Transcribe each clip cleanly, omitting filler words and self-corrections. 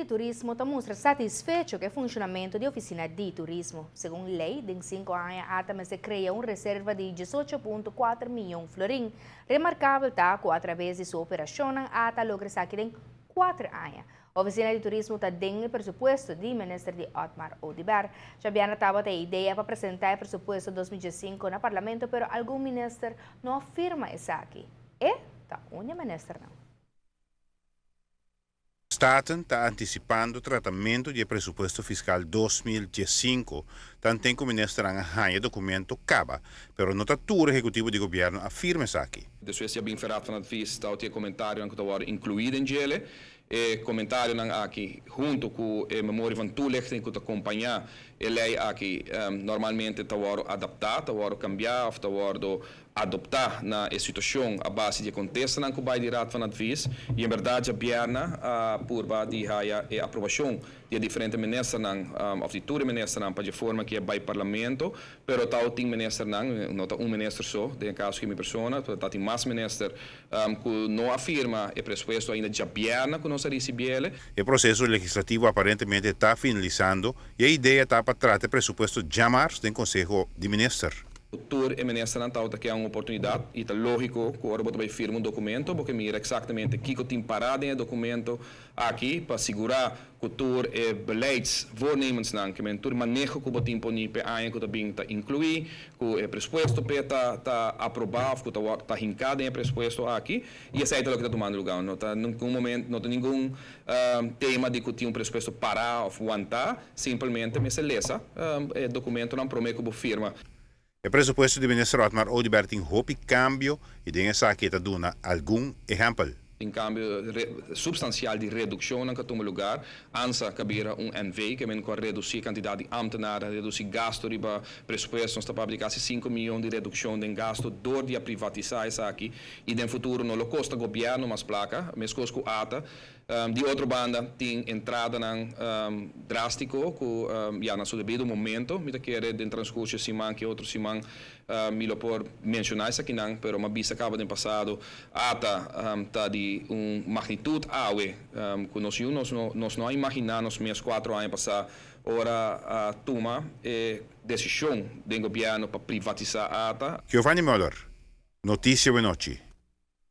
di Turismo ta mustra satisfecho ku e funshonamentu di Ofisina di Turismo. Segun lei, den 5 aña ATA mester krea un reserva di 18.4 mion florin. Remarkabel ta ku atraves di su operashonnan ATA a logra esaki den 4 aña. Ofisina di Turismo ta den e presupuesto di minister di Otmar Oduber. Djabièrnè tabata e idea pa presentá e presupuesto 2015 na parlamento, pero algun minister no a firma esaki. E ta un di e ministernan. Staten ta antisipando tratamentu di e presupuesto fiskal 2015, tanten ku ministernan a haña e dokumento kaba, pero no ta tur ehekutivo di gobièrnu a firma esaki. Despues ya bin Raad van Advies ta e comentarionan ku ta wòrdu inkluí den dje. E comentarionan aki huntu ku e memorie van toelichting ku ta kompañá e lei aki normalmente ta wòrdu adaptá, ta wòrdu kambiá òf ta wòrdu adoptá na e situashon a base di kontestanan ku bai di Raad van Advies i en berdat djabièrnè a purba di haya e aprobashon di diferente ministernan òf di tur ministernan pa di forma ku bai parlamento, pero tabatin ministernan, no ta un minister so, den kaso ku mi persona, tabatin mas minister ku no a firma e presupuesto ainda djabièrnè ku nos a risibí. E proseso legislativo aparentemente ta finalisando i e idea ta pa trata e presupuesto djamars den Konseho di Minister. Tur e ministernan ta ke un oportunidat i ta lógiko ku ora bo ta firma un dokumento, bo ke mira eksaktamente kiko tin pará den e dokumento aki pa sigurá ku tur e beleidsvoornemensnan, ke men tur maneho ku bo tin poní pe aña ku ta bin ta inkluí, ku e presupuesto pe ta aprobá òf ku ta hinká den e presupuesto aki i esei ta loke ta tumando lugá. No ta ningun momento, no ta ningun tema di ku tin un presupuesto pará òf wantá, simplemente mester lesa e dokumentonan promé ku bo firma. E presupuesto di minister Otmar Oduber tin hopi kambio i den esaki ta duna algun ehèmpel. Un kambio supstansial di redukshon ku a tuma lugá. ANSA ku a bira un NV, ke men ku a redusí kantidat di ambtenaar, redusí gasto riba presupuesto, nos ta papia di kasi 5 mion di redukshon di gasto dor di a privatisá esaki i den futuro no lo kosta gobièrnu mas plaka, meskos ku ATA. Di otro banda, tin entradanan drástiko ku ya na su debido momento, mi ta kere den transkurso siman ku otro siman mi lo por menshoná esakinan, pero m'a bisa kaba den pasado, ATA ta di un magnitut awe ku nos no a imaginá nos mes 4 aña pasá ora a tuma e desishon di gobièrnu pa privatisá ATA. Giovanni Müller, Notisia Awenochi.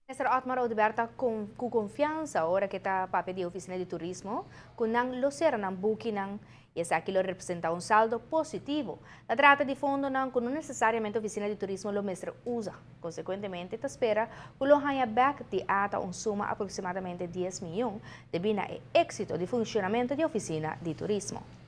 Minister Otmar Oduber ta ku konfiansa ora ku ta papia di Ofisina di Turismo, ku nan lo sera nan bukinan i esaki lo representá un saldo positivo. Ta trata di fondonan ku no nesesariamente Ofisina di Turismo lo mester usa. Konsekuentemente, ta spera ku lo haña bèk di ATA un suma aproksimadamente 10 mion, debí na e éksito di funshonamentu di Ofisina di Turismo.